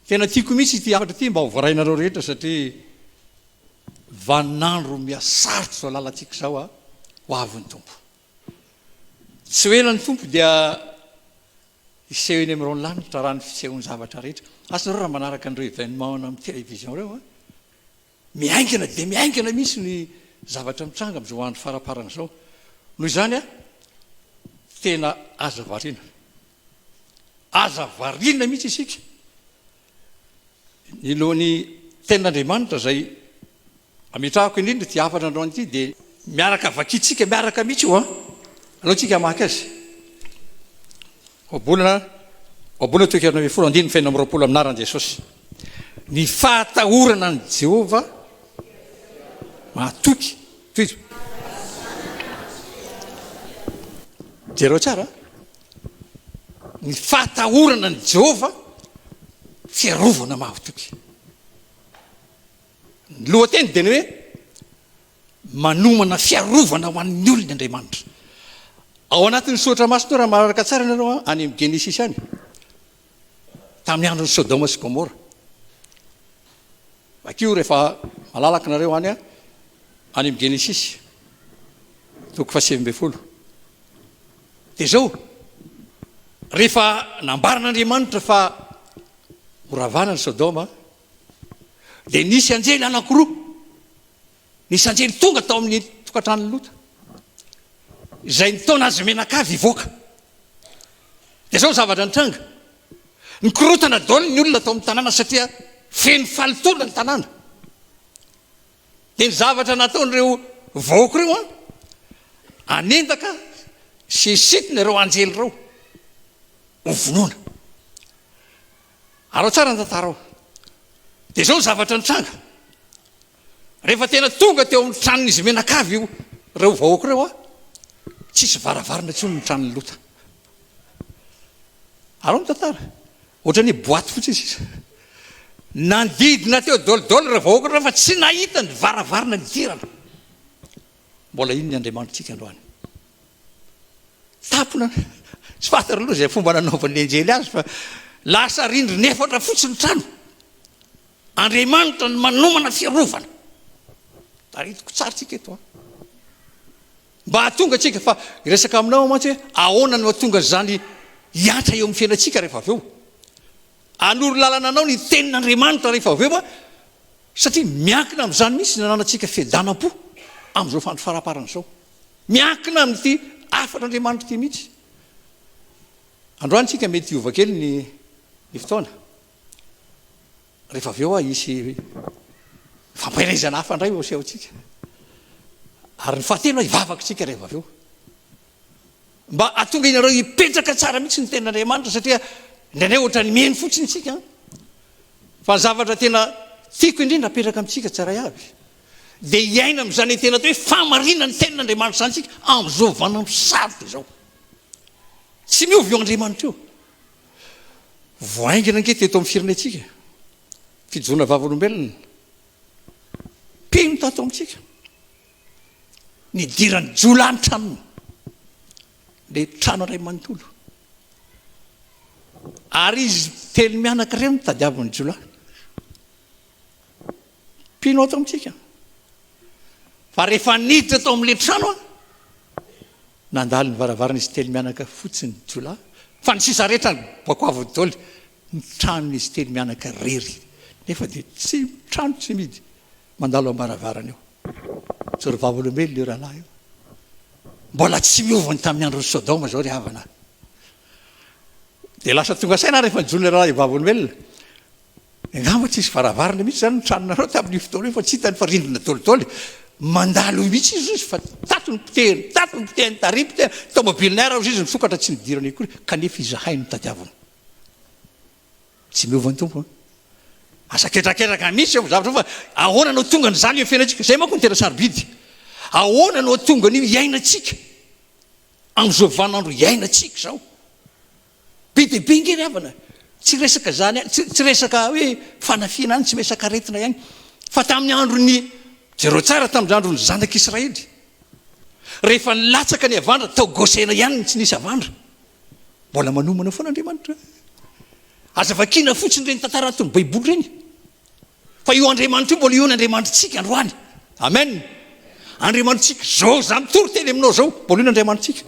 Tena tiako mihitsy ity hafatra ity mba ho voarainareo rehetra satria vaninandro mihasarotra izao lalantsika izao a, ho avy ny Tompo. Tsy ho ela ny Tompo dia hiseho eny amin'ny rahon'ny lanitra raha ny fisehon'ny zavatra rehetra. Asa nareo raha manaraka an'ireo événement amin'ny télévision ireo a. Miaingana dia miaingana mihitsy ny zavatra mitranga amin'izao andro faraparany izao. Noho izany a, tena aza variana. Aza variana mihitsy isika. Ny lohan'ny tenin'Andriamanitra izay ametrahako indrindra ity hafatra androany ity dia miaraka vakintsika miaraka mihitsy io an. Aleo tsika hamaky azy. Ohabolana Ohabolana toko 16 andininy fahenina amby 20 amin'ny anaran'i Jesosy. Ny fahatahorana an'i Jehovah mahatoky. Tohizo. Jereo tsara. Ny fahatahorana an'i Jehovah fiarovana mahatoky. Ny lohateny dia ny hoe manomana fiarovana ho an'ny olony Andriamanitra. Ao anatin'ny soratra masina raha maharaka tsara ianareo any amin'ny Genesisy any, tamin'ny andron'i Sodoma sy Gomora. Vakio rehefa malalaka nareo any any amin'ny Genesisy toko faha-19. Dia izao, rehefa nambaran'Andriamanitra fa horavana ny Sodoma, dia nisy anjely anankiroa, nisy anjely tonga tao amin'ny tokantranon'i Lota, izay nitaona azy mianakavy hivoaka. Dia izao ny zavatra nitranga, nikorontana daholo ny olona tao amin'ny tanàna satria feno fahalotoana ny tanàna. Dia ny zavatra nataon'ireo vahoaka ireo an, hanendaka sy hisintona ireo anjely ireo ho vonoina. Arao tsara ny tantara ao. Dia izao ny zavatra nitranga. Rehefa tena tonga teo amin'ny tranon'izy mianakavy io ireo vahoaka ireo an, tsisy varavarana intsony ny tranon'i Lota. Arao ny tantara. Ohatran'ny hoe boaty fotsiny sisa. Nanodidina teo daholo ireo vahoaka ireo fa tsy nahita ny varavarana nidirana. Mbola ino ny Andriamanitritsika androany? Tapona, tsy fantatra aloha izay fomba nanaovan'ny anjely azy fa lasa rindrina efatra fotsiny ny trano. Andriamanitra no manomana fiarovana. Taritiko tsara tsika eto an. Mba hahatonga antsika fa hiresaka aminao aho mantsy hoe ahoana no hahatonga izany hiantra eo amin'ny fiainantsika rehefa avy eo. Hanoro lalana anao ny tenin'Andriamanitra rehefa avy eo satria miankina amin'izany mihitsy ny ananantsika fiadanam-po amin'izao fandro faraparana izao. Miankina amin'ity hafatr'Andriamanitra ity mihitsy. Androany tsika mety hiova kely ny ny fotoana. Rehefa avy eo hisy fampaherezana hafa indray ho asehontsika. Ary ny fahatelo hivavaka isika rehefa avy eo. Mba hahatonga ianareo hipetraka tsara mihitsy ny tenin'Andriamanitra satria indraindray ohatran'ny mihaino fotsiny isika. Fa ny zavatra tena tiako indrindra apetraka amintsika tsirairay avy dia hiaina amin'izany tena atao hoe fahamarinan'ny tenin'Andriamanitra izany isika amin'izao vaninandro sarotra izao. Tsy miova io Andriamanitra io. Vao haingana ange teto amin'ny firenentsika, fijoroana vavolombelona, mpino tato amintsika, nidiran'ny jiolahy ny tranony, ilay trano iray manontolo. Ary izy telo mianaka ireo no tadiavin'ny jiolahy. Mpino ato amintsika. Fa rehefa niditra tao amin'ilay trano aho, nandalo ny varavarana izy telo mianaka fotsiny jiolahy, fa ny sisa rehetra nibakoaviny daholo ny tranon'izy telo mianaka irery. Nefa dia tsy trano tsy mihidy mandalo am-baravarana eo. Joro vavolombelona io rahalahy io. Mbola tsy miova ny tamin'ny andron'i Sodoma izao ry havana. Dia lasa tonga saina aho rehefa nijoro ilay rahalahy vavolombelona. Angamba tsisy varavarana mihitsy zany ny tranonareo tamin'io fotoana io fa tsy hitany fa rindrina dolidoly. Mandalo eo mihitsy izy izy fa tato ny potehiny, tato ny potehiny, tary potehiny, tomobilinay ary izy nisokatra tsy nidirany akory kanefa izahay no tadiavina. Tsy miova ny Tompo an. Aza ketraketraka mihitsy eo zavatra fa ahoana no tonga an'izany eo fiainantsika? Izay manko no tena sarobidy. Ahoana no tonga an'io iainantsika amin'izao vaninandro iainantsika izao? Be dia be nge ry havana, tsy resaka izany ihany, tsy resaka hoe fanafihana ihany, tsy resaka aretina ihany, fa tamin'ny andron'ny, jereo tsara tamin'ny andron'ny zanak'Israely, rehefa nilatsaka ny havandra, tao Gosena ihany no tsy nisy havandra. Mbola manomana foana Andriamanitra. Aza vakiana fotsiny ireny tantara ato ny Baiboly ireny. Fa io Andriamanitra io mbola io ny Andriamanitritsika androany. Amen. Andriamanitritsika zao za mitory teny aminao zao, mbola io ny Andriamanitritsika.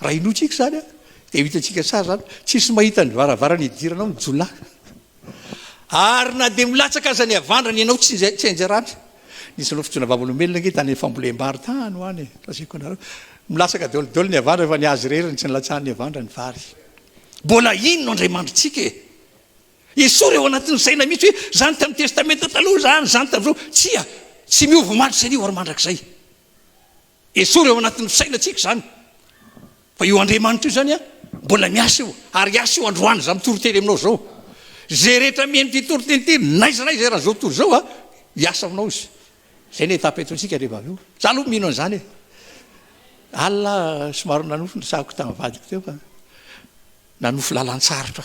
Raha inoantsika izany dia ho hitantsika tsara izany. Tsisy mahita ny varavarana hidiranao ny jiolahy. Ary na dia milatsaka aza ny havandra ny anao tsy tsy anjerany. Nisy nanao fijoroana vavolombelona ange tany fambolem-bary tany ho any e. Lazaiko anareo. Milatsaka daholo daholo ny havandra fa ny azy irery no tsy nilatsahan'ny havandra ny vary. Mbola ino no Andriamanitritsika e? Esory ao anatin'ny saina mihitsy hoe izany tamin'ny testamenta taloha izany, izany tamin'izao. Tsia, tsy miova omaly sy anio ary mandrakizay. Esory ao anatin'ny fisainantsika izany fa io Andriamanitra io izany mbola miasa io ary hiasa io androany izaho mitory teny aminao izao. Izay rehetra miheno ity toriteny ity n'aiza n'aiza eran'izao tontolo izao hiasa aminao izy. Izay ny étape eto antsika rehefa avy eo. Za aloha mino an'izany e. Alina somary nanofy ny sahako tamin'ny vadiko teo fa nanofy lalan-tsarotra.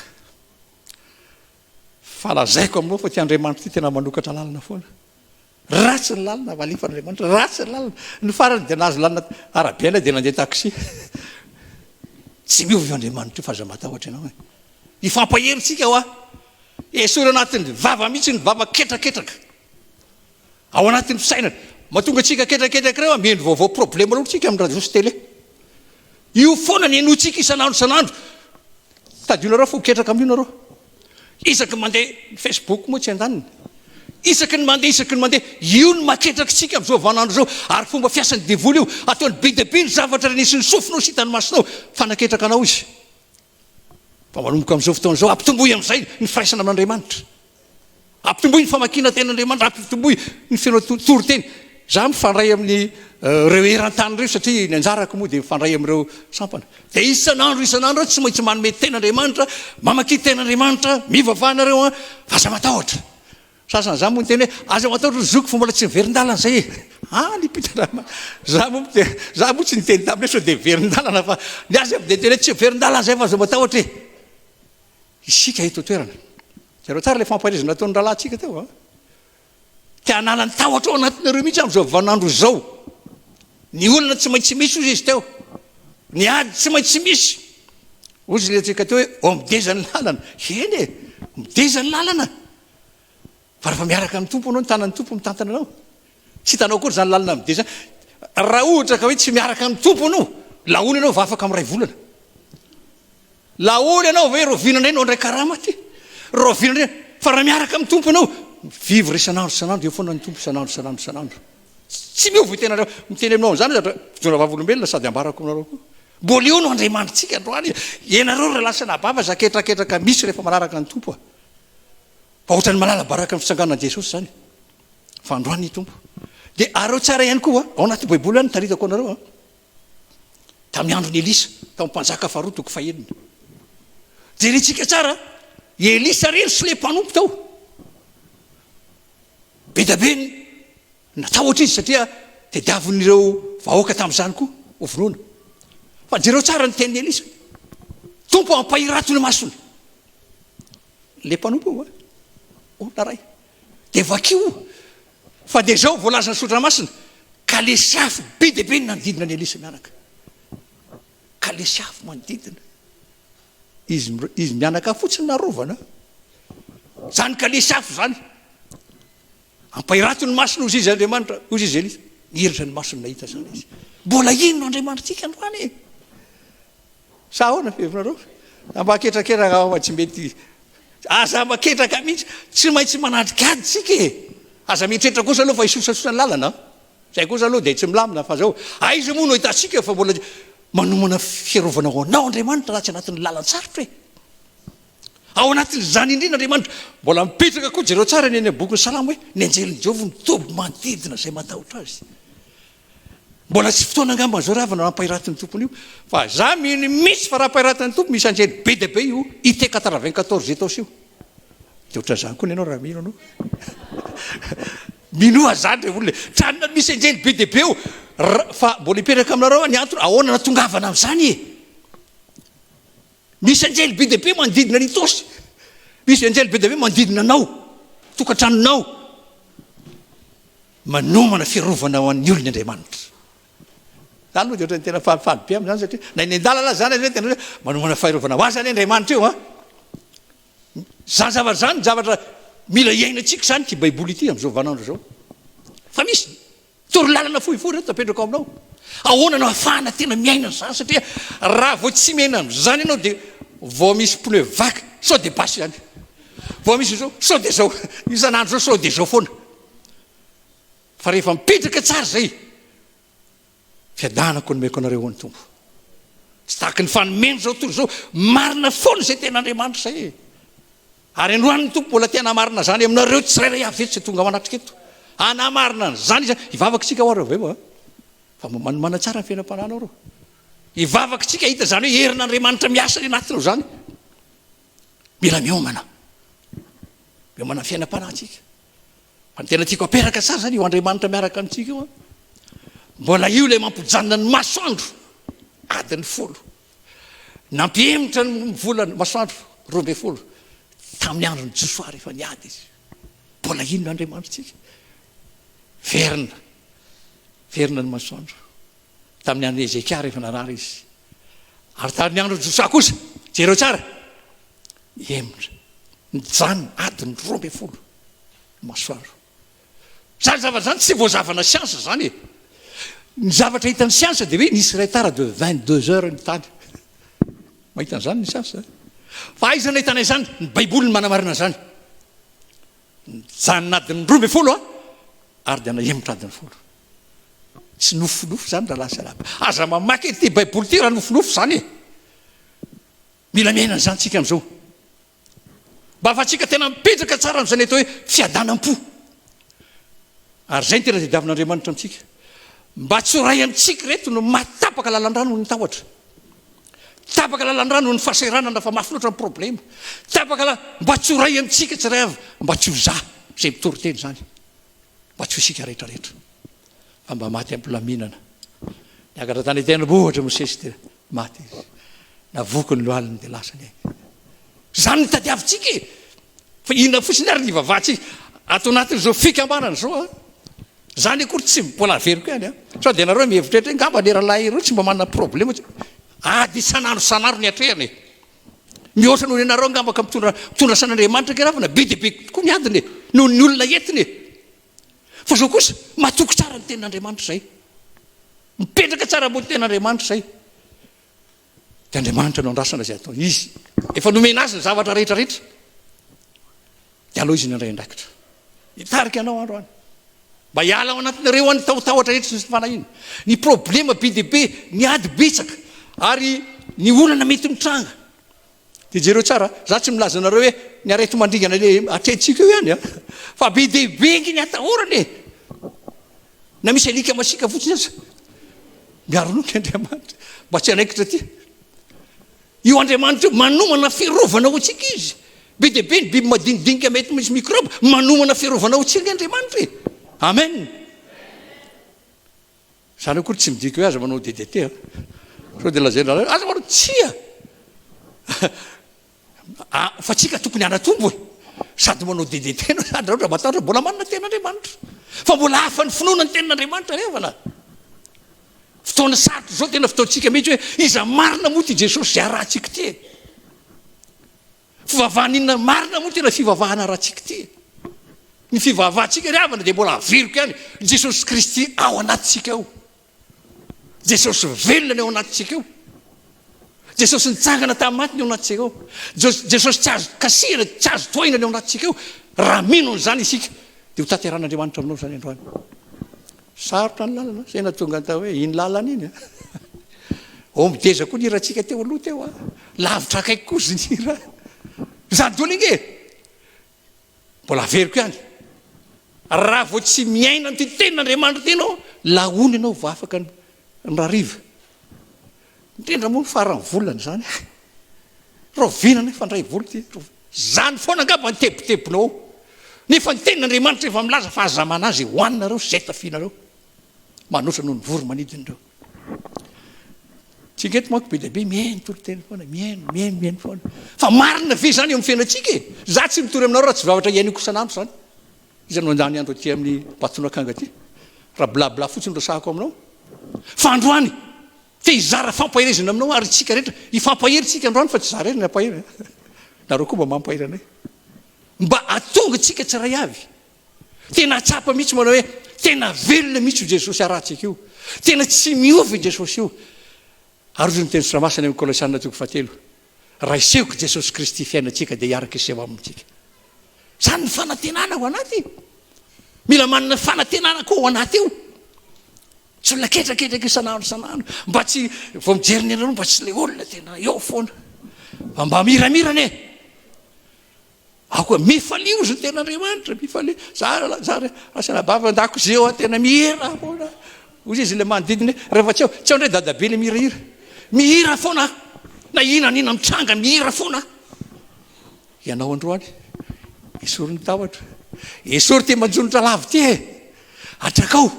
Fa lazaiko aminao fa ity Andriamanitra ity tena manokatra lalana foana. Ratsy ny lalana, valifan'Andriamanitra, ratsy ny lalana. Ny farany dia nahazo lalana arabe ilay dia nandeha taxi. Tsy miova io Andriamanitra io fa aza matahotra ianao e. Hifampahery tsika hoa. Esory anatin'ny vava mihitsy ny vava ketraketraka. Ao anatin'ny fisainana. Mahatonga antsika ketraketraka ireo, mihaino vaovao problème loatra tsika amin'ny radio sy télé. Io foana ny henointsika isan'andro isan'andro. Tadionareo fa ho ketraka amin'io nareo. Isaky ny mandeha ny Facebook moa tsy andaniny. Isaky ny mandeha, isaky ny mandeha. Io no mahaketraka antsika amin'izao vaninandro izao. Ary fomba fiasan'ny devoly io. Ataony be dia be ny zavatra renesin'ny sofinao sy hitan'ny masonao fa naketraka anao izy. Fa manomboka amin'izao fotoana izao, ampitomboy amin'izay ny firaisana amin'Andriamanitra. Ampitomboy ny famakiana tenin'Andriamanitra, ampitomboy ny feno toriteny. Za mifandray amin'ny ireo eran-tany ireo satria ny anjarako moa dia mifandray amin'ireo sampana. Dia isan'andro isan'andro aho tsy maintsy manome tenin'Andriamanitra, mamakia tenin'Andriamanitra, mivavaha nareo an, fa aza matahotra. Sasany za moa niteny hoe aza matahotra ry zoky fa mbola tsy miverin-dalana zay e. Any mpitana, za moa za moa tsy niteny taminy hoe sao dia miverin-dalana fa ny azy avy dia niteny hoe tsy miverin-dalana zay fa aza matahotra e. Isika eto an-toerana. Jereo tsara ilay fampaherezana nataon'ny rahalahintsika teo a. Te hanala ny tahotra ao anatinareo mihitsy amin'izao vaninandro izao. Ny olana tsy maintsy misy hozy izy teo. Ny ady tsy maintsy misy. Hozy ilay antsika teo hoe ao mideza ny lalana. Eny e, mideza ny lalana. Fa rehefa miaraka amin'ny Tompo ianao, ny tanan'ny Tompo mitantana anao. Tsy hitanao akory izany lalana mideza izany. Raha ohatra ka hoe tsy miaraka amin'ny Tompo ianao, lahoana ianao vao afaka amin'ny iray volana. Lahoana ianao ve rahoviana indray no handray karama aty? Rahoviana indray? Fa raha miaraka amin'ny Tompo ianao, mi-vivre isan'andro isan'andro, eo foana ny Tompo isan'andro isan'andro isan'andro. Tsy miova io tenanareo. Miteny aminao an'izany aho, fijoroana vavolombelona sady ambarako aminareo koa. Mbola eo no Andriamanitsika androany. Ianareo ry rahalahy sy anabavy aza ketraketraka mihitsy rehefa manaraka ny Tompo a. Fa ohatran'ny malala baraka ny fitsanganan'i Jesosy izany. Fa androany ny Tompo. Dia areo tsara ihany koa, ao anaty Baiboly ihany no taritako anareo a. Tamin'ny andron'i Elisa, tao amin'ny Mpanjaka faharoa toko fahenina. Jerentsika tsara, i Elisa irery sy ilay mpanompo tao. Be dia be natahotra izy satria tediavin'ireo vahoaka tamin'izany koa ho vonoina. Fa jereo tsara ny tenin'i Elisa. Tompo ampahirato ny masony. Ilay mpanompo io, olona iray. Dia vakio fa dia izao voalazan'ny Soratra Masina, kalesy afo be dia be no nanodidina an'i Elisa mianaka. Kalesy afo manodidina. Izy, izy mianaka fotsiny narovana. Izany kalesy afo izany. Ampahirato ny masony hozy izy Andriamanitra, hozy izy Elisa. Nihiratra ny masony nahita izany izy. Mbola inona Andriamanitritsika androany e? Sa ahoana fihevinareo? Mba ketraketraka aho fa tsy mety. Aza mba ketraka mihitsy. Tsy maintsy manatrika ady tsika e. Aza mieritreritra kosa aloha fa hisosasosa ny lalana an. Zay kosa aloha dia tsy milamina fa zao. Aiza moa no ahitantsika fa mbola manomana fiarovana ho anao Andriamanitra raha tsy anatin'ny lalan-tsarotra e. Ao anatin'izany indrindra Andriamanitra mbola mipetraka koa jereo tsara ny any amin'ny bokin'ny Salamo hoe ny anjelin'i Jehovah mitoby manodidina izay matahotra azy. Mbola tsy fotoana angamba izao ry havana raha ampahiratin'ny tompony io fa za mino mihitsy fa raha ampahiratin'ny tompo misy anjely be dia be io IT 94 Etaosy io. Dia ohatran'izany koa ny anao raha mino anao. Minoa zany re olona e. Tranona misy anjely be dia be io fa mbola hipetraka aminareo ny antony ahoana natongavana amin'izany e. Misy anjely be dia be manodidina an'Itaosy. Misy anjely be dia be manodidina anao, tokantranonao. Manomana fiarovana ho an'ny olony Andriamanitra. Za aloha dia ohatran'ny tena falifaly be amin'izany satria na eny an-dalana aza zany aza tena hoe manomana fiarovana ho azy zany Andriamanitra io an. Izany zavatra izany ny zavatra mila iainantsika izany ity Baiboly ity amin'izao vaninandro izao. Fa misy torolalana fohifohy ireto apetrako aminao. Ahoana no ahafahana tena miaina an'izany satria raha vao tsy miaina amin'izany ianao dia vao misy pneu vaky sao dia basy ihany. Vao misy izao sao dia izao. Isan'andro izao sao dia izao foana. Fa rehefa mipetraka tsara izay, fiadanako nomeko anareo hoy ny Tompo. Tsy tahaky ny fanomena izao tontolo izao, marina foana izay tenin'Andriamanitra izay e. Ary androany ny Tompo mbola te hanamarina izany aminareo tsirairay avy eto izay tonga manatrika eto. Hanamarina an'izany izy. Hivavaka isika ho ary avy eo a. Fa mba manomana tsara ny fiainam-panahinao reo. Hivavaka isika hahita izany hoe herin'Andriamanitra miasa any anatinao izany. Mila miomana. Miomana ny fiainam-panahintsika. Fa ny tena tiako aperaka tsara zany io Andriamanitra miaraka amintsika io an. Mbola io ilay mampijanona ny masoandro adiny folo. Nampihemotra ny volana masoandro 12 tamin'ny andron'i Josoa rehefa niady izy. Mbola inona Andriamanitritsika? Verina. Verina ny masoandro. Tamin'ny andron'i Hezekia rehefa narary izy. Ary tamin'ny andron'i Josoa kosa, jereo tsara, nihemotra, nijanona adiny 12 ny masoandro. Izany zavatra izany tsy voazavana siansa izany e. Ny zavatra hitan'ny siansa dia hoe nisy retard de 22 heures ny tany. Mahita an'izany ny siansa. Fa aiza no ahitana izany? Ny Baiboly no manamarina izany. Nijanona adiny 12 ary dia nahemotra adiny folo. Tsy nofinofy izany rahalahy sy anabavy. Aza mamaky ity Baiboly ity raha nofinofy izany e. Mila miaina an'izany tsika amin'izao. Mba ahafahantsika tena mipetraka tsara amin'izany atao hoe fiadanam-po. Ary izay no tena tadiavin'Andriamanitra amintsika. Mba tsy ho ray amintsika ireto no maty tapaka lalan-drano noho ny tahotra. Tapaka lalan-drano noho ny fahasahiranana fa mafy loatra ny problema. Tapaka la, mba tsy ho ray amintsika tsiray avy, mba tsy ho za izay mitory teny izany. Mba tsy ho isika rehetra rehetra. Fa mba maty am-pilaminana. Niakatra tany an-tendrombohitra Mosesy dia Maty izy. Navoky ny lohaliny dia lasa ny ainy. Izany no tadiavintsika e! Fa inona fotsiny ary ny ivavahantsika ato anatin'izao fikambanana izao a? Izany akory tsy mbola averiko ihany a! Sao dia nareo mieritreritra hoe ngamba le rahalahy ireo tsy mba manana problema. Ady isan'andro isan'andro ny atrehana e! Mihoatra noho ny anareo angamba ka mitondra mitondra asan'Andriamanitra akia ravina, be dia be koa ny adiny e! Noho ny olona entiny e! Fa izao kosa, matoky tsara ny tenin'Andriamanitra izay. Mipetraka tsara ambony tenin'Andriamanitra izay. Dia Andriamanitra no andrasana izay ataony. Izy efa nomena azy ny zavatra rehetra rehetra. Dia aleo izy ny handray andraikitra. Hitarika anao andro any. Mba hiala ao anatinareo any tahotahotra rehetra sy ny fanahiana. Ny problema be dia be, ny ady betsaka ary ny olana mety mitranga. Dia jereo tsara, za tsy milaza anareo hoe ny areti-mandringana le atrehintsika eo ihany an, fa be dia be ange ny atahorana e! Na misy alika masiaka fotsiny aza, miaro anao ny Andriamanitra, mba tsy hanaikitra aty. Io Andriamanitra io manomana fiarovana ho antsika Izy. Be dia be ny biby madinidinika mety misy mikraoba, manomana fiarovana ho antsika Andriamanitra e! Amen! Izany akory tsy midika hoe aza manao DDT a! Sao dia lazaina hoe aza manao, tsia! Fa tsika tokony hanatombo e! Sady manao DDT ianao sady raha ohatra matahotra mbola manana tenin'Andriamanitra. Fa mbola hafa ny finoana ny tenin'Andriamanitra ry havana. Fotoana sarotra izao tena fotoantsika mihitsy hoe iza marina moa ity Jesosy izay arahantsika ity e? Fivavahana inona marina moa tena fivavahana arahantsika ity e? Ny fivavahantsika ry havana dia mbola averiko ihany, Jesosy Kristy ao anatintsika ao. Jesosy velona ny ao anatintsika ao. Jesosy nitsangana tamin'ny maty ny ao anatintsika ao. Jesosy tsy azo kasihina, tsy azo tohaina ny ao anatintsika ao. Raha mino an'izany isika dia ho tanteran'Andriamanitra aminao izany androany. Sarotra ny lalana, izay nahatonga ny atao hoe iny lalana iny. Omby deza koa ny hirantsika teo aloha teo a. Lavitra akaiky koa izy ny hira. Izany daholo ange e. Mbola averiko ihany. Raha vao tsy miaina an'ity tenin'Andriamanitra ity ianao, lahoana ianao vao afaka ny rariva. Indrindra moa ny faran'ny volana izany. Rahoviana anefa handray vola ity? Izany foana angamba ny tebitebinao ao. Nefa ny tenin'Andriamanitra efa milaza fa aza manahy izay hohaninareo sy izay tafianareo. Manoatra noho ny voro-manidina ireo. Tsika eto manko be dia be mihaino toriteny foana, mihaino, mihaino, mihaino foana. Fa marina ve izany eo amin'ny fiainantsika e? Za tsy mitory aminareo raha tsy zavatra iainako isan'andro izany. Iza no handany andro aty amin'ny Batonakanga aty? Raha bla bla fotsiny no resahako aminao. Fa androany, te hizara fampaherezana aminao ary isika rehetra. Hifampahery isika androany fa tsy za irery no hampahery. Nareo koa mba mampahery anay. Mba hahatonga antsika tsiray avy tena hahatsapa mihitsy manao hoe tena velona mihitsy io Jesosy arahantsika io. Tena tsy miova io Jesosy io. Ary hoy ny teny Sora-masina eo amin'ny Kolosiana toko fahatelo, Raha hisehoky Jesosy Kristy fiainantsika dia hiaraka hiseho amintsika. Izany ny fanantenana ao anaty. Mila manana fanantenana koa ao anaty io. Tsy olona ketraketraka isan'andro isan'andro. Mba tsy vao mijery ny anareo mba tsy ilay olona tena eo foana. Fa mba miramirana e. Ao koa mifalia ozy ny ten'Andriamanitra, mifalia. Za za asa anabavy an-dakozia ao tena mihira foana. Ozy izy ilay manodidina rehefa tsy eo, tsy eo indray dadabe ilay mihirahira. Mihira foana aho. Na inona na inona mitranga mihira foana aho. Ianao androany, esory ny tahotra. Esory ity manjonitra lavo ity e. Atrakao.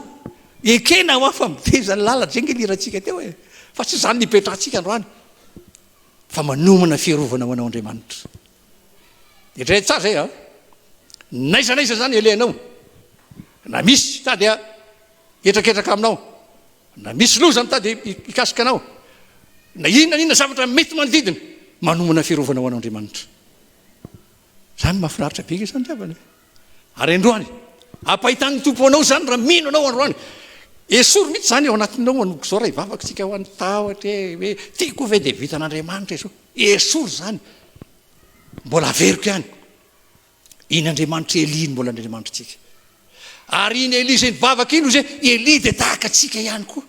Ekena hoa fa mideza ny lalana, zay nge ny hirantsika teo e. Fa tsy izany no ipetrahantsika androany. Fa manomana fiarovana ho anao Andriamanitra. Eritrereto tsara izay an! N'aiza n'aiza izany alehanao, na misy mitady hihetraketraka aminao, na misy loza mitady hikasika anao, na inona na inona zavatra mety manodidina, manomana fiarovana ho anao Andriamanitra. Izany mahafinaritra be izany ry havana e! Ary androany, ampahitan'ny Tompo anao izany raha mino anao androany. Esory mihitsy izany ao anatinao manomboka izao raha hivavaka isika ho an'ny tahotra e, hoe ty koa ve dia vitan'Andriamanitra izao. Esory izany. Mbola averiko ihany. Iny Andriamanitra Elia iny mbola Andriamanitritsika. Ary iny Elia izay nivavaka iny hoy izy hoe Elia dia tahaka antsika ihany koa.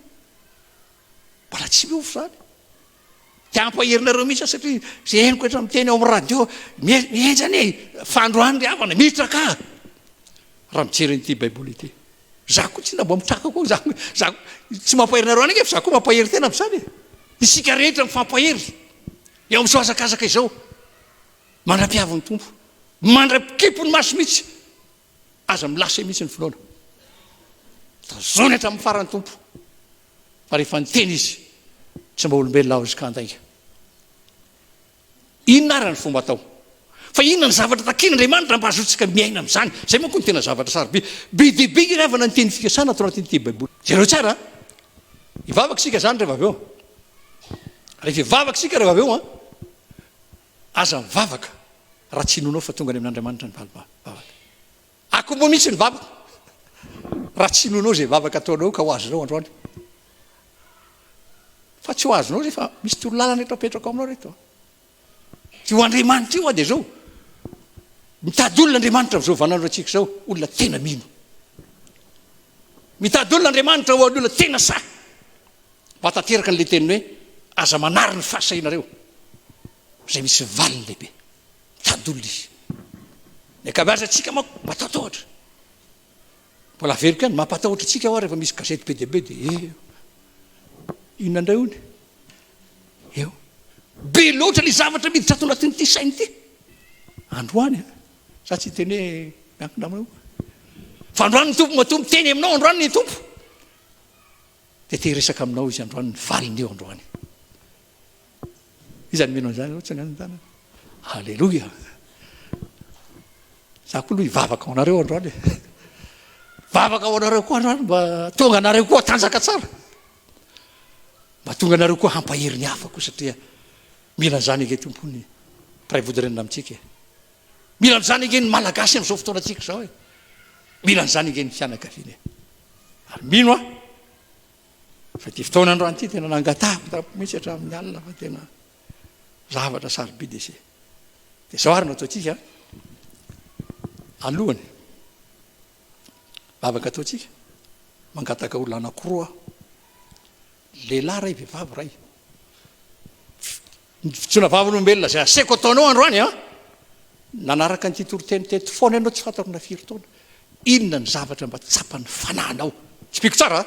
Mbola tsy miova izany. Te hampahery nareo mihitsy aho satria izay henoko eto miteny ao amin'ny radio, mihenjana e, fandroany ry havana, mitraka raha mijery an'ity baiboly ity. Za koa tsy mba mitraka koa, za, za tsy mampahery nareo any ange fa za koa mampahery tena amin'izany e. Isika rehetra mifampahery eo amin'izao hazakazaka izao, mandra-piavin'ny Tompo, mandra-pikipy ny maso mihitsy, aza milasa mihitsy ny finoana. Tazony hatramin'ny farany Tompo. Fa rehefa niteny izy, tsy mba olombelona aho izy ka handainga. Inona ary ny fomba atao? Fa inona ny zavatra takian'Andriamanitra mba hahazoantsika miaina amin'izany? Izay manko no tena zavatra sarobidy. Be dia be ry havana ny teny fikasana ato anatin'ity Baiboly. Jereo tsara a! Hivavaka isika izany rehefa avy eo. Rehefa hivavaka isika rehefa avy eo an, aza mivavaka raha tsy inoanao fa tonga any amin'Andriamanitra ny valim-bavaka. Akombao mihitsy ny vavaka raha tsy inoanao izay vavaka ataonao ka ho azonao androany. Fa tsy ho azonao izay fa misy torolalana eto apetrako aminao reto. Io Andriamanitra io dia izao. Mitady olona Andriamanitra amin'izao vaninandro antsika izao, olona tena mino. Mitady olona Andriamanitra ho olona tena sahy. Mba tanteraka an'ilay teniny hoe aza manary ny fahasahianareo izay misy valiny lehibe. Mitady olona izy. Ny ankabeazantsika manko matahotahotra. Mbola averiko ihany, mampatahotra antsika hoa rehefa misy gazety be dia be dia eo. Inona indray hono? Eo. Be loatra ny zavatra miditra ato anatin'ity saina ity. Androany, za tsy hiteny hoe miankina aminao. Fa androany ny Tompo matoa miteny aminao androany ny Tompo. Dia te hiresaka aminao izy androany, ny valiny eo androany. Iza no mino an'izany aloha tsangano ny tanana. Aleloia. Za koa aloha hivavaka ho anareo androany e. Vavaka ho anareo koa androany mba tonga anareo koa tanjaka tsara. Mba tonga anareo koa hampahery ny hafa koa satria mila an'izany ange Tompo ny mpiray vodirenina amintsika e. Mila an'izany ange ny Malagasy amin'izao fotoanantsika izao e. Mila an'izany ange ny fianakaviana e. Ary mino aho Fa ity fotoana androany ity tena nangatahako tamiko mihitsy hatramin'ny alina fa tena zavatra sarobidy izy. Dia izao ary no ataontsika alohany vavaka ataontsika mangataka olona anankiroa lehilahy iray vehivavy iray Ny fijoroana vavolombelona izay aseko ataonao androany an! Nanaraka an'ity toriteny teto foana ianao tsy fantako na firy taona. Inona ny zavatra mba tsapan'ny fanahinao? Tsipiko tsara an!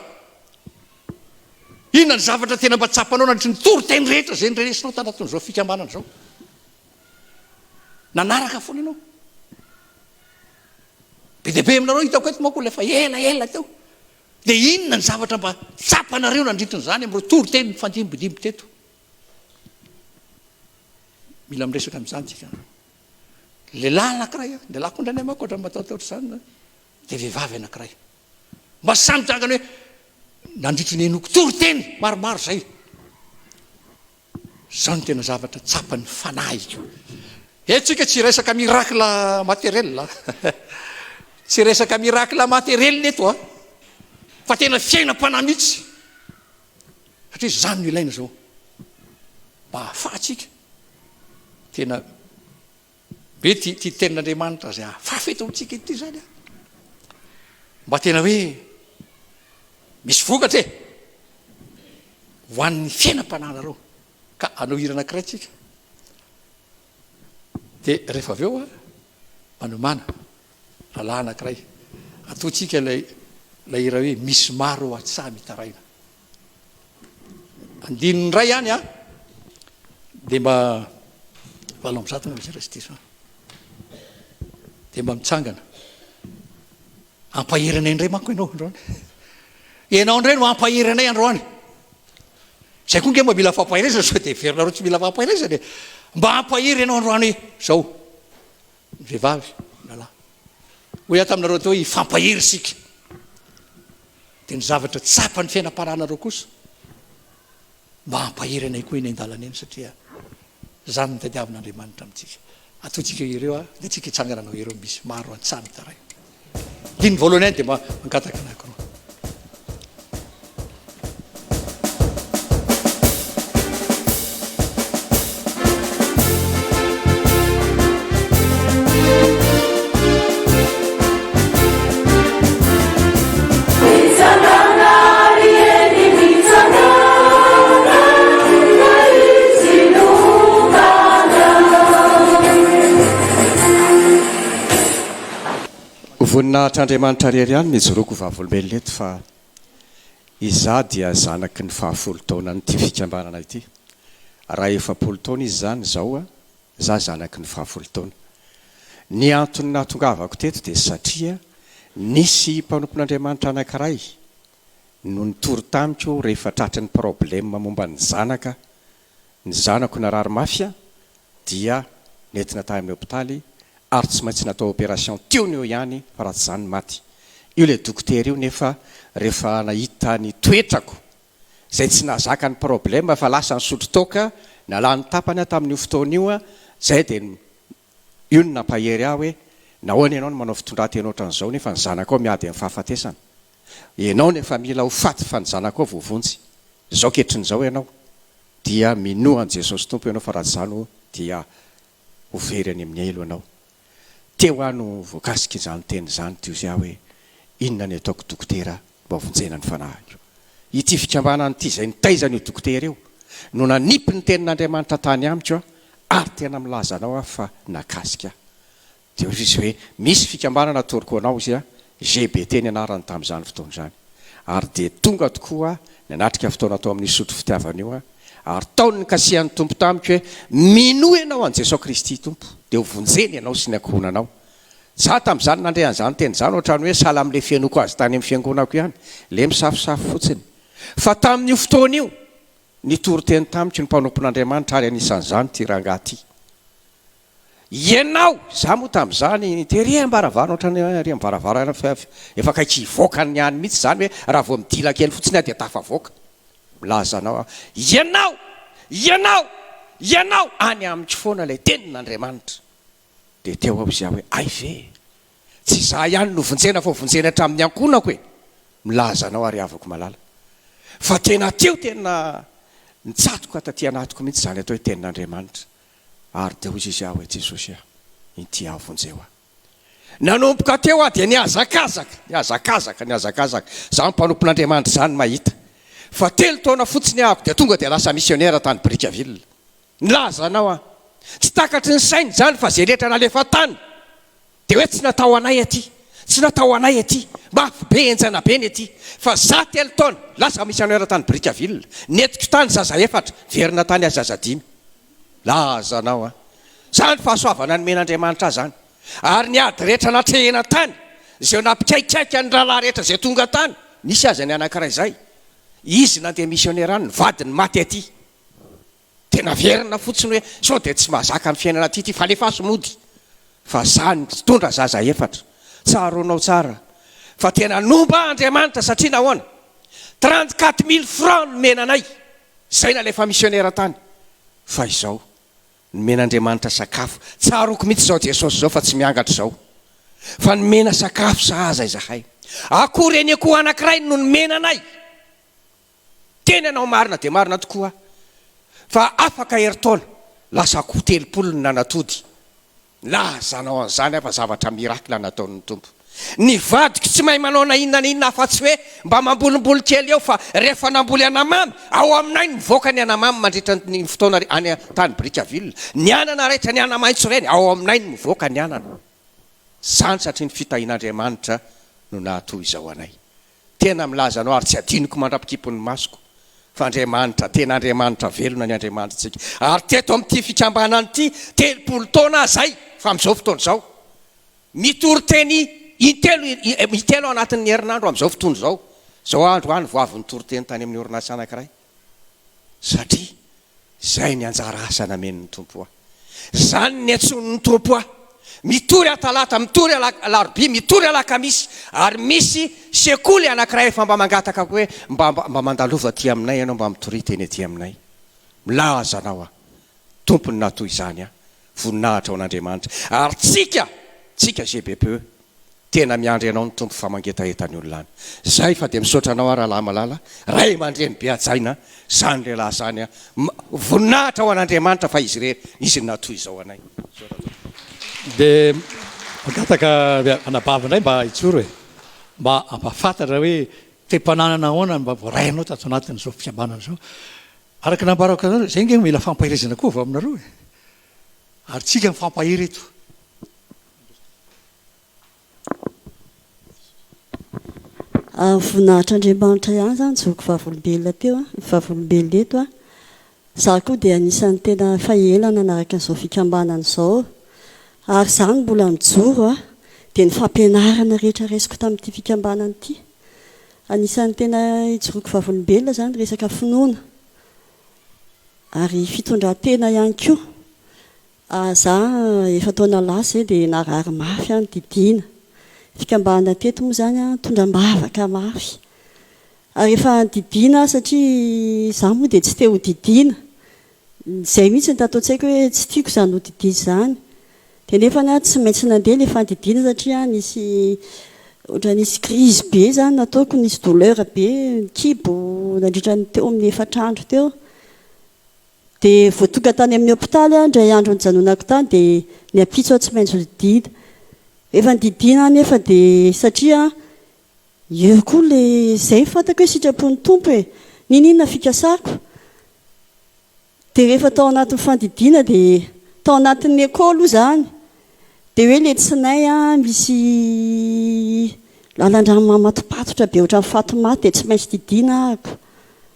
Inona ny zavatra tena mba tsapanao nandritry ny toriteny rehetra izay norenesinao tanatin'izao fikambanana izao? Nanaraka foana ianao. Be dia be aminareo hitako eto manko ilay efa elaela teo. Dia inona ny zavatra mba tsapanareo nandritry izany amin'ireo toriteny nifandimbidimby teto? Mila miresaka amin'izany tsika. Lehilahy anankiray, lehilahy koa indraindray manko ohatran'ny matahotahotra izany, dia vehivavy anankiray. Mba samy tahaka ny hoe nandritry ny henoko toriteny maromaro izay. Izao no tena zavatra tsapan'ny fanahiko. Eto tsika tsy hiresaka miracle matériel a. Tsy resaka miracle matériel eto a. Fa tena fiainam-panahy mihitsy. Satria izany no ilaina izao. Mba hahafahantsika tena be ty ty tenin'Andriamanitra izay hafafy eto amintsika ity izany a. Mba tena hoe misy vokatra e. Ho an'ny fiainam-panahinareo. Ka hanao hira anankiray tsika. Dia rehefa avy eo manomàna rahalahy anankiray. Ataontsika ilay ilay hira hoe misy maro an-tsaha mitaraina. Andininy iray ihany an, dia mba 108 angamba izay raha tsy diso aho. Dia mba mitsangana. Hampahery anay indray manko ianao androany. Ianao indray no hampahery anay androany. Izay koa nge mba mila fampaherezana sao dia heverinareo tsy mila fampaherezana e. Mba hampahery ianao androany hoe zao. Ny vehivavy, ny lahy. Hoy aho taminareo teo hoe hifampahery isika. Dia ny zavatra tsapan'ny fiainam-panahinareo kosa Mba hampahery anay koa eny an-dalana eny satria izany no tadiavin'Andriamanitra amintsika. Ataontsika ireo a, dia tsika hitsangana hanao ireo misy maro an-tsaha mitaraina. Andininy voalohany ihany dia mba mangataka anankiroa. Mitsangana ry eny mitsangana fa izy no gaga. Ho voninahitr'Andriamanitra irery ihany ny ijoroako ho vavolombelona eto fa izaho dia zanaky ny fahafolo taonan'ity fikambanana ity. Raha 40 taona izy izany izao Za zanaky ny fahafolo taona. Ny antony nahatongavako teto dia satria nisy mpanompon'Andriamanitra anankiray no nitory tamiko rehefa tratry ny problème momba ny zanaka, ny zanako narary mafy dia nentina tany amin'ny hopitaly ary tsy maintsy natao opération teo no eo ihany fa raha tsy izany maty. Io ilay dokotera io nefa rehefa nahita ny toetrako izay tsy nahazaka ny problème fa lasa nisotro toaka nalany tapany aho tamin'io fotoana io zay dia io no nampahery ahy hoe nahoana ianao no manao fitondratena ohatran'izao nefa ny zanakao miady amin'ny fahafatesana ianao no efa mila ho faty fa ny zanakao voavonjy zao ketrin'izao ianao dia minoa an'i Jesosy Tompo ianao fa raha tsy izany dia ho very any amin'ny helo ianao Teo aho no voakasika izany teny izany teo izay aho hoe inona ny ataoko dokotera mba hovonjena ny fanahiko. Ity fikambanana ity izay nitaiza an'io dokotera io no nanipy ny tenin'Andriamanitra tany amiko aho ary tena milaza anao aho fa nakasika ahy. Dia hoy izy hoe misy fikambanana atoroko anao izy a, GBT ny anarany tamin'izany fotoana izany. Ary dia tonga tokoa aho nanatrika fotoana tao amin'io sotro fitiavana io aho Ary tao no nikasihan'ny Tompo tamiko hoe, Minoa ianao an'i Jesoa Kristy Tompo, dia ho vonjena ianao sy ny ankohonanao. Izaho tamin'izany nandre an'izany teny izany ohatran'ny hoe sahala amin'ilay fihainoako azy tany amin'ny fiangonako ihany, ilay misafosafo fotsiny. Fa tamin'io fotoana io, nitory teny tamiko ny mpanompon'Andriamanitra ary anisan'izany ity rangahy ity. Ianao! Izaho moa tamin'izany tery am-baravarana ohatran'ny ery am-baravarana efa akaiky hivoaka ny any mihitsy izany hoe raha vao midila kely fotsiny aho dia tafavoaka. Milaza anao aho, ianao! Ianao! Ianao! Any amiko foana ilay tenin'Andriamanitra. Dia teo aho izaho hoe, hay ve e! Tsy izaho ihany no vonjena fa vonjena hatramin'ny ankohonako e! Milaza anao aho ry havako malala fa tena teo tena nitsatoka taty anatiko mihitsy izany atao hoe tenin'Andriamanitra. Ary dia hoy izy aho hoe, Jesosy a, inty aho, vonjeo aho. Nanomboka teo aho dia nihazakazaka, nihazakazaka, nihazakazaka. Izaho mpanompon'Andriamanitra izany mahita. Fa telo taona fotsiny ahako dia tonga dia lasa misionera tany Brickaville. Nilaza anao aho. Tsy takatry ny sainy izany fa izay rehetra nalefa tany Dia hoe tsy natao anay aty, tsy natao anay aty, mafy be, henjana be ny aty. Fa za telo taona, lasa missionnaire tany Brickaville, nentiko tany zaza efatra, niverina tany aho zaza dimy. Laza anao an! Zany fahasoavana nomen'Andriamanitra ahy zany. Ary ny ady rehetra natrehina tany, izay nampikaikaika ny rahalahy rehetra izay tonga tany, nisy aza ny anankiray zay, izy nandeha missionnaire any, ny vadiny maty aty. Dia naverina fotsiny hoe sao dia tsy mahazaka ny fiainana aty ity fa alefaso mody fa za nitondra zaza efatra. Tsaroanao tsara fa tena nomba ahy Andriamanitra satria nahoana? 34 mille francs nomena anay izay nalefa missionnaire tany fa izao. Nomen'Andriamanitra sakafo. Tsaroako mihitsy izao Jesosy izao fa tsy miangatra izao. Fa nomena sakafo sahaza izahay. Akoho reny akoho anankiray no nomena anay. Teny anao marina dia marina tokoa aho fa afaka herintaona lasa akoho 30 no nanatody. Nilazanao an'izany aho fa zavatra miracle nataon'ny Tompo. Ny vadiko tsy mahay manao na inona na inona afa-tsy hoe mba mambolimboly kely eo fa rehefa namboly anamamy, ao aminay no mivoaka ny anamamy mandritra ny fotoana any tany Brickaville. Ny anana raitra, ny ana-maitso ireny, ao aminay no mivoaka ny anana. Izany satria ny fitahian'Andriamanitra no nahatoy izao anay. Tena milaza anao ary tsy adinoko mandra-pikipin'ny masoko fa Andriamanitra, tena Andriamanitra velona ny Andriamanitritsika. Ary teto amin'ity fikambanana ity, 30 taona aho izay, fa amin'izao fotoana izao, mitory teny intelo, intelo ao anatin'ny herinandro amin'izao fotoana izao. Izao andro aho no vao avy nitory teny tany amin'ny orinasa anankiray. Satria izay ny anjara asa namen'ny Tompo ahy. Izany ny niantsoan'ny Tompo ahy. Mitory aho talata, mitory alarobia, mitory alakamisy, ary misy sekoly anankiray efa mba mangataka koa hoe mba mba mandalova aty aminay ianao mba mitoria teny aty aminay. Milaza anao aho, Tompony na toy izany aho. Voninahitra ho an'Andriamanitra. Ary tsika, tsika GBPE, Tena miandry anao ny Tompo fa mangetaheta ny olona any. Zay fa dia misaotra anao aho rahalahy malala, ray aman-dreny be hajaina, zany lehilahy zany an. Voninahitra ho an'Andriamanitra fa izy irery, izy no nahatoy izao anay. Misaotra tompoko. Dia mangataka anabavy indray mba hijoro e! Mba hampahafantatra hoe toe-pananana ahoana no mba voarainao tato anatin'izao fikambanana izao. Araka ny nambarako anareo, izay ange mila fampaherezana koa avy aminareo e! Ary tsika mifampahery eto. Voninahitr'Andriamanitra ihany izany zoky vavolombelona teo an, vavolombelona eto an. Izaho koa dia anisan'ny tena efa ela nanaraka an'izao fikambanana izao. Ary izaho no mbola mijoro an, dia ny fampianarana rehetra raisiko tamin'ity fikambanana ity. Anisan'ny tena ijoroako vavolombelona izany resaka finoana ary fitondran-tena ihany koa. Za efa taona lasa izay dia narary mafy aho nodidiana. Fikambanana teto moa izany an, nitondra am-bavaka mafy. Ary efa nodidiana aho satria za moa dia tsy te ho didiana. Izay mihitsy no tato an-tsaiko hoe tsy tiako izany ho didiana izany. Dia nefany aho tsy maintsy nandeha ilay fandidiana satria nisy ohatran'ny nisy crise be izany nataoko, nisy douleur be ny kibo nandritra ny teo amin'ny efatra andro teo. Dia vao tonga tany amin'ny hopitaly aho indray andro nijanonako tany dia ny ampitso aho tsy maintsy hodidiana. Efa nodidiana aho nefa dia satria eo koa ilay izay no fantako hoe sitrapon'ny Tompo e! N'inon'inona fikasako. Dia rehefa tao anatin'ny fandidiana dia tao anatin'ny écho aloha izany dia hoe ilay tsinay an misy lalan-drano mamatopatotra be ohatran'ny fatimaty dia tsy maintsy didiana ahako.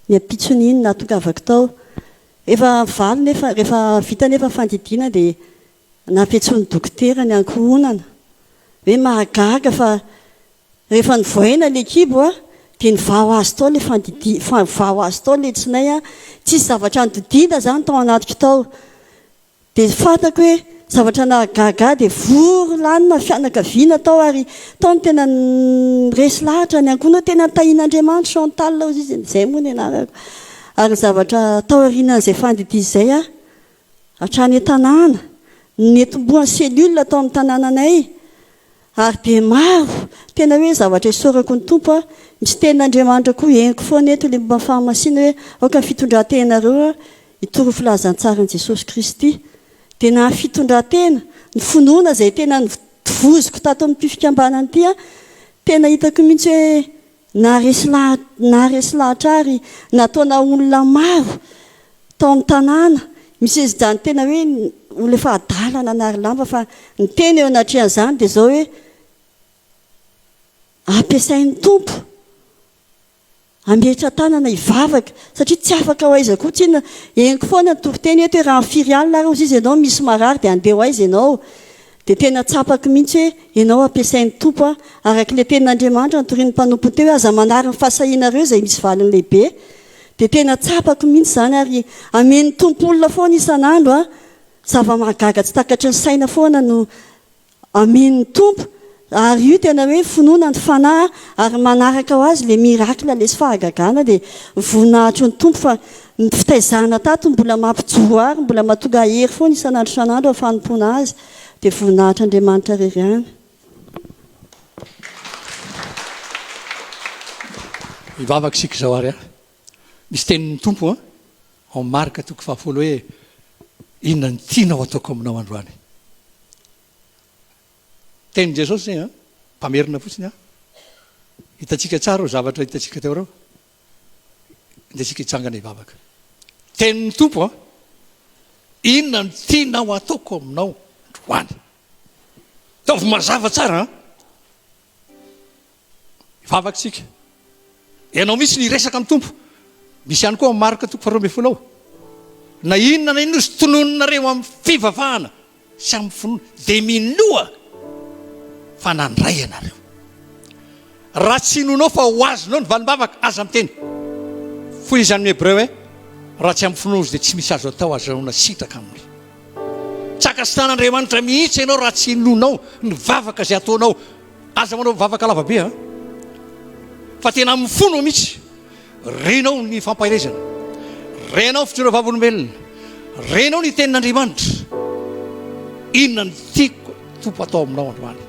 Ny ampitson'iny nahatongavako tao. Efa valy nefa, rehefa vita nefa ny fandidiana dia nampiantsoin'ny dokotera ny ankohonana. Hoe mahagaga fa rehefa novohaina ilay kibo a, dia nivaha ho azy tao ilay fandidiana, nivaha ho azy tao ilay tsinay a, tsisy zavatra nodidiana izany tao anatiko tao. Dia fantako hoe zavatra nahagaga ahy dia vory lanona ny fianakaviana tao ary tao no tena resy lahatra ny ankohonana hoe tena tahian'Andriamanitra Chantal hozy izy, izay moa ny anarako. Ary ny zavatra tao aorianan'izay fandidiana izay aho hatrany an-tanàna, netombohan'ny cellule tao amin'ny tanànanay ary dia maro, tena hoe zavatra isaorako ny Tompo aho, misy tenin'Andriamanitra koa henoko foana eto ilay momba ny fahamasinana hoe aoka ny fitondran-tenareo Hitory ny filazantsaran'i Jesosy Kristy dia na ny fitondran-tena, ny finoana izay tena notovoziko tato amin'ity fikambanana ity an, tena hitako mihitsy hoe naharesy lahatra, naharesy lahatra ahy ary nataona olona maro tao amin'ny tanàna, misy izany tena hoe olona efa adala nanary lamba fa ny teny eo anatrehan'izany dia izao hoe ampiasain'ny Tompo. Hametra-tanana hivavaka satria tsy afaka ho aiza koa tsinona. Henoko foana ny toriteny eto hoe raha firy alina ary hozy izy ianao misy marary dia handeha ho aiza ianao? Dia tena tsapako mihitsy hoe ianao ampiasain'ny Tompo aho. Araka ilay tenin'Andriamanitra notorian'ny mpanompony teo hoe aza manary ny fahasahianareo izay misy valiny lehibe. Dia tena tsapako mihitsy izany ary amen'ny Tompo olona foana isan'andro aho. Zava-mahagaga tsy takatry ny saina foana no Amin ny Tompo, ary io tena hoe finoana ny fanahy ary manaraka ho azy le miracle le sy fahagagana dia voninahitry ny Tompo fa. Ny fitaizana tato mbola mampijoro ahy ary mbola mahatonga ahy hery foana isan'andro isan'andro amin'ny fanompoana azy. Dia voninahitr'Andriamanitra irery ihany. Hivavaka isika izao ary an. Misy tenin'ny Tompo an, ao Marka toko fahafolo hoe, Inona no tianao hataoko aminao androany? Tenin'i Jesosy izay an, mpamerina fotsiny aho. Hitantsika tsara ireo zavatra hitantsika teo ireo. Andeha isika hitsangana hivavaka. Tenin'ny Tompo an, inona no tianao hataoko aminao androany? Ataovy mazava tsara an. Hivavaka isika. Ianao mihitsy no hiresaka amin'ny Tompo. Misy ihany koa amin'ny Marka toko faharoa ambin'ny folo ao. Na inona na inona izy tononinareo amin'ny fivavahana sy amin'ny finoana dia minoa fa nandray ianareo. Raha tsy inoanao fa ho azonao ny valim-bavaka, aza miteny. Hoy izy amin'ny Hebreo hoe, raha tsy amin'ny finoana izy dia tsy misy azo atao azahoana sitraka aminy. Tsy ankasitrahan'Andriamanitra mihitsy ianao raha tsy inoanao ny vavaka izay ataonao. Aza manao vavaka lava be an! Fa tena amin'ny fonao mihitsy. Renao ny fampaherezana. Renao ny fijoroana vavolombelona. Renao ny tenin'Andriamanitra. Inona no tiako Tompo atao aminao androany?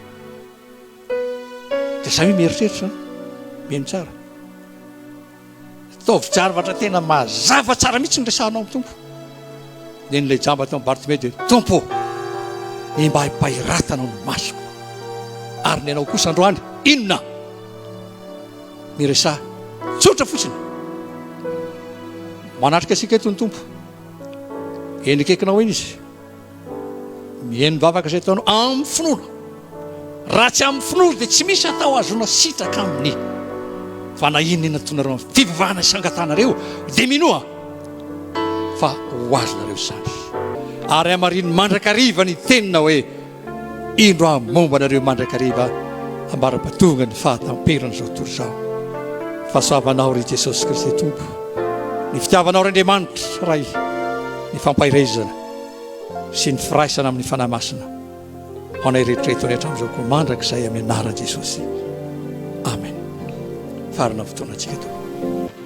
Dia samia mieritreritra, mihaino tsara. Ataovy javatra tena mazava tsara mihitsy ny resahanao amin'ny Tompo. Nen'ilay jamba tao Bartimeo dia, Tompo ô, ny mba hipahiratanao ny masoko. Ary ny anao kosa androany, inona? Miresaha. Tsotra fotsiny. Manatrika antsika eto ny Tompo. Eny akaikinao eny Izy. Mihaino ny vavaka izay ataonao amin'ny finoana. Raha tsy amin'ny finoana dia tsy misy atao ahazoana sitraka aminy. Fa na inona inona ataonareo amin'ny fivavahana sy angatanareo dia minoa fa ho azonareo izany. Ary hamarino mandrakariva ny tenina hoe indro aho momba anareo mandrakariva ambara-pahatonga ny fahatamperan'izao tontolo izao. Fahasoavanao ry Jesosy Kristy Tompo, ny fitiavanao ry Andriamanitra Ray, ny fampaherezana sy ny firaisana amin'ny Fanahy Masina ho anay rehetra eto hatramin'izao koa mandrakizay amin'ny anaran'i Jesosy. Amen. Farana fotoanantsika tompoko.